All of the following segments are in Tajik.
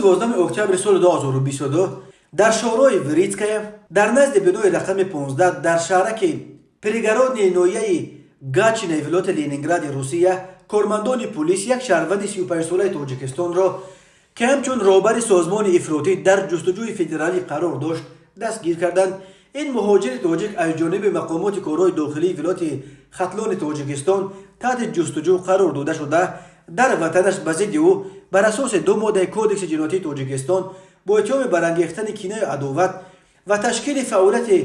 12 октябри соли 2022 дар шоҳроҳи Вырицкая, дар назди бинои рақами 15 дар шаҳраки Пригороднии ноҳияи Гатчинаи вилояти Ленингради Русия, кормандони пулис як шаҳрванди 35-солаи Тоҷикистонро, ки ҳамчун роҳбари созмони ифротӣ дар ҷустуҷӯи федералӣ қарор дошт, дастгир карданд. Ин муҳоҷири тоҷик аз ҷониби мақомоти корҳои дохилии вилояти Хатлони Тоҷикистон таҳти ҷустуҷӯ қарор дода шуда, дар ватанаш ба зидди ӯ бар асоси ду моддаи Кодекси ҷиноятии Тоҷикистон бо иттиҳоми барангехтани кинаю адоват ва ташкили фаъолияти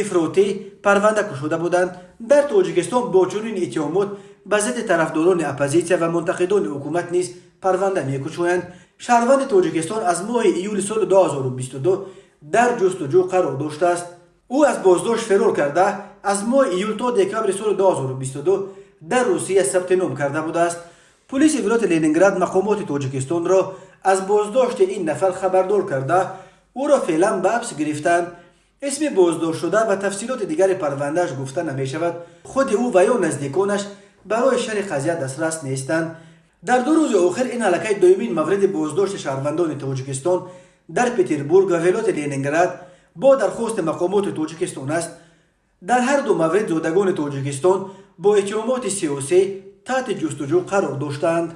ифротӣ парванда кушода буданд. Дар Тоҷикистон бо чунин иттиҳомот ба зидди тарафдорони оппозитсия ва мунтақидони ҳукумат низ парванда мекушоянд. Шаҳрванди Тоҷикистон аз моҳи июли соли 2022 дар ҷустуҷӯ қарор доштааст. Ӯ аз боздошт ферор карда, аз моҳи июл то декабри соли 2022 дар Русия сабти ном карда будааст. Пулиси вилояти Ленинград мақомоти Тоҷикистонро аз боздошти ин нафар хабардор карда, ӯро феълан ба ҳабс гирифтанд. Исми боздоштшуда ва тафсилоти дигари парвандааш гуфта намешавад. Худи ӯ ва ё наздиконаш барои шарҳи қазия дастрас нестанд. Дар 2 рӯзи охир ин аллакай дуюмин мавриди боздошти шаҳрвандони Тоҷикистон дар Петербург ва вилояти Ленинград бо дархости мақомоти Тоҷикистон аст. Дар ҳар ду маврид зодагони Тоҷикистон бо иттиҳомоти сиёсӣ таҳти ҷустуҷӯ қарор доштаанд.